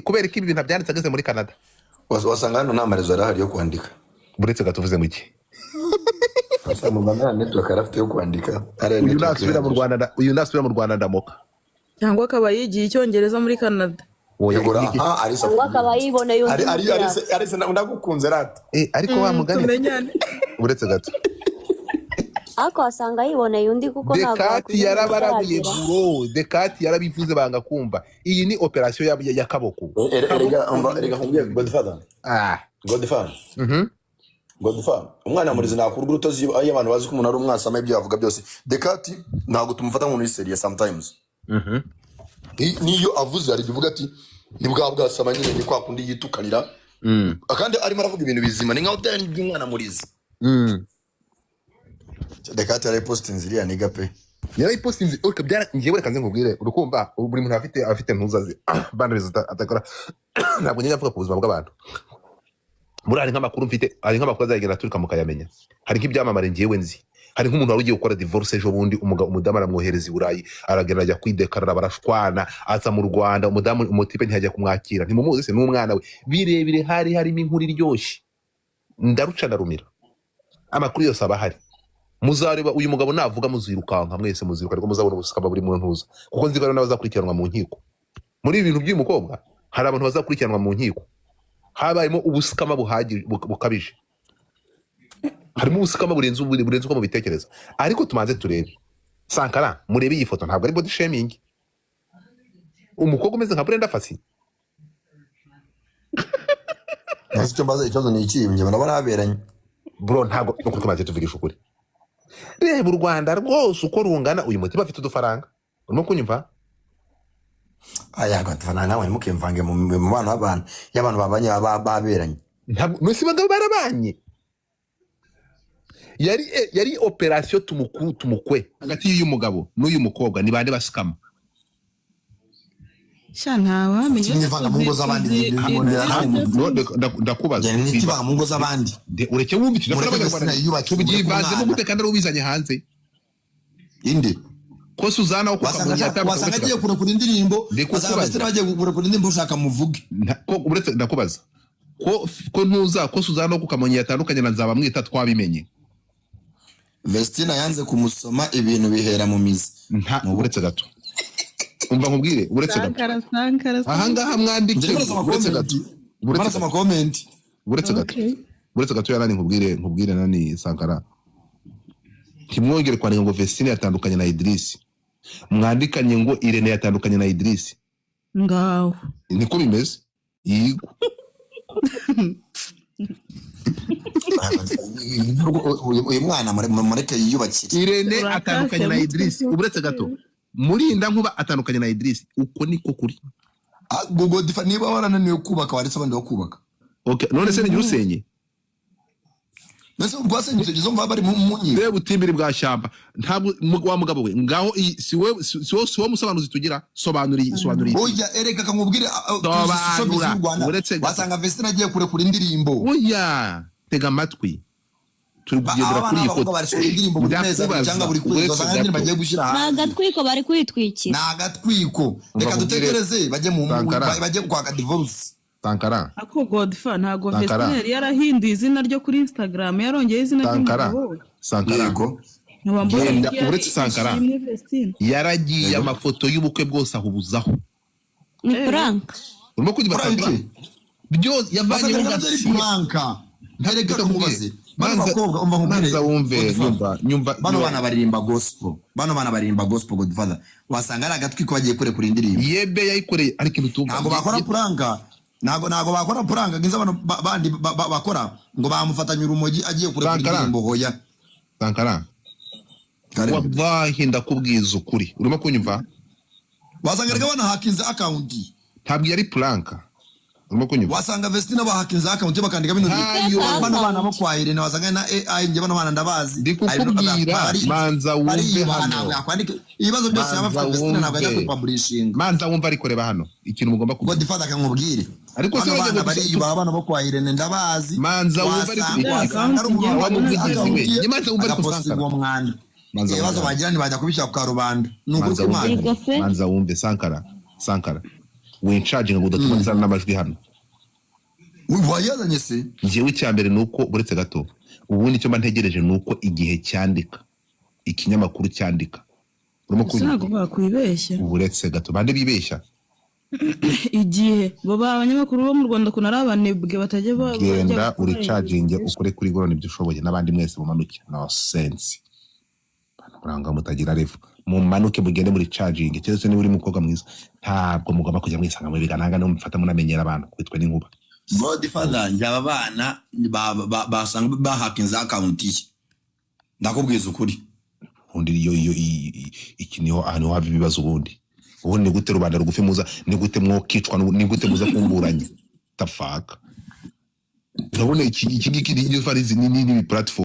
Kubera iki ibi bintu byanditse ageze muri Canada? Wasanga hano nta marezo arahari yo kwandika. Uretse gatuvuze ngo iki? Wasanga mu Rwanda nta network yari afite yo kwandika, hariya Uyu network nasubira mu ihagije. Rwanda uyu nasubira mu Rwanda ndamoka. Cyangwa akaba yigiye Icyongereza muri Canada. Oya, Yegura. iki Aha Alice Cyangwa afite akaba ubwenge. yiboneye undi Ari mubyara. Alice, Alice, ndagukunze rata. Ariko wa mugani Tumenyane. Uretse gato. Ariko wasanga yiboneye undi, kuko ntabwo Dekati wakwiye yarabarabuye. utaragera. Bro, Dekati yarabivuze banga kumva. Iyi ni operasiyo ya Kaboko. Erega umva, erega nkubwiye, Godfather. Ah. Godfather. Godfather, umwana murizi nakurwa urutozi iyo abantu bazi ko umuntu ari umwasama, ibyo yavuga byose. Dekati ntabwo tumufata nk'umuntu uri serious sometimes. Niyo avuze hari igihe uvuga ati ni bwa bwasama nyine, ni kwa kundi yitukanira, kandi arimo aravuga ibintu bizima, ni nkaho byari by'umwana murizi. Dekati yarayipositinze iriya nigga pe. Yarayipostinze, okay, byara ngiye, reka nze nkubwire. Urukumva buri muntu afite ntuza ze boundaries atakora. Ntabwo njya mvuga ku buzima bw'abantu muri, hari nk'amakuru mfite, hari nk'amakuru azagenda aturuka mukayamenya. Hari nk'ibyamamare ngewe nzi, hari nk'umuntu wari ugiye gukora divorce ejo bundi, umugabo, umudamu aramwohereza i Burayi, aragenda ajya kwidekarara, barashwana, aza mu Rwanda, umudamu, umutipe ntiyajya kumwakira. Ntimumuzi se n'umwana we? Birebire, hari harimo inkuru iryoshye, ndaruca ndarumira. Amakuru yose aba ahari. Muzareba uyu mugabo navuga, muzirukanka mwese, muziruka, ariko muzabona ubusika buri mu ntuza, kuko nzi ko hari n'abazakurikiranwa mu nkiko muri ibi bintu by'uyu mukobwa. Hari abantu bazakurikiranwa mu nkiko. Habayemo ubusikama buhagije, bukabije, harimo ubusikama burenze burenze uko mubitekereza. Ariko tumanze turebe Sankara, murebe iyi foto, ntabwo ari body shaming. Umukobwa umeze nka Brenda Fassie. Ese icyo mbaza, ikibazo ni iki? Njye mbona baberanye. Bro, ntabwo nuko tumaze tuvugisha ukuri. Reba u Rwanda rwose uko rungana, uyu mutima afite udufaranga, urimo kunyumva? Aya Godfather, nawe ntimukimvange mu mubano w'abantu, iyo abantu babanye baba baberanye. Ntabwo nose bagabo barabanye, yari operasiyo tumuku tumukwe hagati y'uyu mugabo n'uyu mukobwa. Ni bande basikama? Sha, ntawamenya. Kimwivanga mu ngo z'abandi. Tuzi No, ndakubaza. Ntikivanga mu ngo z'abandi. Ureke wumve icyo Mureke Abanyarwanda Vestina yiyubakire, mureke tubyivanzemo umwana. gute kandi ari ubizanye hanze? Inde? Ko Suzana wo Wasanga kukamunya wasanga agiye kurekura indirimbo. Ndi Wasanga kukubaza. Vestina bagiye kurekura indirimbo, ushaka muvuge. Ko uretse ndakubaza ko ntuza ko Suzana wo kukamonyi yatandukanye na Nzabamwita, twabimenye. Vestina yanze kumusoma, ibintu bihera mu mizi. Nta uretse gato, umva nkubwire, uretse gato. Sankara, Sankara. Ahangaha mwandike. Njye murasoma Uretse gato. comment. Uretse Murasoma gato. comment. Uretse gato. Okay. Uretse gato ya nani, nkubwire nani, Sankara, ntimwongere kwandika ngo Vestine yatandukanye na Idris, mwandikanye ngo Irene yatandukanye na Idris. Ngaho. Niko bimeze, yego. Uyu mwana mureke yiyubakire. Irene Urakase atandukanye na mutwe. Idris. Uretse gato, Murinda Nkuba atandukanye na Idris, uko niko kuri. Ah, Godfather, niba warananiwe kubaka, waretse abandi bakubaka. Okay, none se ni usenye? Mbese rwasenyutse izo mva bari mu nkiko? Reba utimbiri bwa shyamba, ntabwo wa mugabo we ngaho si wowe musobanuzi tugira. Sobanura iyi, sobanura iyi. Oya, ereka kamubwire, Sobanura. showbiz y'u Rwanda. Uretse gato. Wasanga Vestina agiye kurekura indirimbo. Oya, tega amatwi, turi kugendera Aba kuri bana iyi b'abakobwa foto. barasohora indirimbo buri mezi 2 Ndakubaza, cyangwa buri kwezi. uretse Wasanga indirimbo gato. agiye gushyira Ni hanze. agatwiko bari kwitwikira. Ni agatwiko. Reka Umva nkubwire, dutegereze bajye mu Sankara. bajye kwaka divorce. Sankara. Ako Godfa, ntabwo Sankara. Vestine yari yarahinduye izina ryo kuri Instagram, yarongeye izina Sankara. ry'umugabo we? Sankara. Yego. Nkaba mbona Genda, ko yari uretse Sankara. Ishimwe Vestine. Yaragiye, Yego. amafoto y'ubukwe bwose ahubuzaho. Ni prank. Urimo kugira Prank. Sankara byose yavanyemo Wasanga nabyo ari gasiya. prank. Ntareka kumubaze bano Manza- bakobwa, umva nkubwire, manza wumve. Godfather. Nyumva. Bano Nyumva. bana baririmba gospel, bano bana baririmba gospel, Godfather, wasanga ari agatwiko bagiye kurekura indirimbo. Yebe yayikoreye, ariko ikintu tumva Ntabwo bakora prank, ntabwo bakora prank ngizo abantu bandi bakora ngo bamufatanye urumogi agiye kurekura Sankara. indirimbo, hoya. Sankara. Kare. Wallahi, ndakubwiza ukuri, urimo kunyumva? Wasanga reka banahakinze account. Ntabwo yari prank, urimo kunyumva? Wasanga Vestina bahakinze account bakandika bino bintu. Ntayo. Bano bana bo kwa Irene wasanga na AI, njye bano bana ndabazi. Ndi kukubwira, manza wumve Bariyubaha, hano. ntabwo yakwandika ibibazo byose yaba Manza afite. Vestina ntabwo ajya wumve. kwipaburishinga. Manza wumva, ariko reba hano ikintu mugomba kumenya. Godfather, akamubwire. Ariko se Bano wajya bana bariyubaha, abana bo kwa Irene ndabazi. Manza wumve, ariko Wasanga ari umuntu Wa wakoze muvugizi we. account ye, Njye manza wumve, ariko agapostinga Sankara. uwo mwanda. Manza Ibibazo wumve. bagira ntibajya kubishyira ku karubanda, ni ukuri Manza kw'Imana. wumve. Yego pe. Manza wumve, Sankara, Sankara. Wincharginga ngo udatuma nzana n'amajwi hano. Wayazanye se? Njyewe icya mbere ni uko, uretse gato, ubundi icyo mba ntegereje ni uko igihe cyandika, ikinyamakuru cyandika. Urimo Gusa kunyumva? ntabwo bakwibeshya. Uretse gato, bande bibeshya? Igihe bo abanyamakuru bo mu Rwanda ukuntu ari abanebwe, batajya bajya Genda gukora uricharginge, investigation. Ukore kuri gorone ibyo ushoboye, n'abandi mwese mumanuke. No sense, muranga mutagira refu, mumanuke mugende muri charging. Keretse niba uri umukobwa mwiza, ntabwo mugomba kujya mwisanga mu bigananga niba mufata munamenyera abantu kwitwa n'inkuba. Godfather, njye aba bana basanga bahakinze account ye, ndakubwiza ukuri. Ubundi iyo iki niho ahantu hava ibibazo. Ubundi ni gute rubanda rugufi muza, ni gute mwokicwa ni gute muza kumburanya? The fuck, urabona iki ngiki ni ni platform.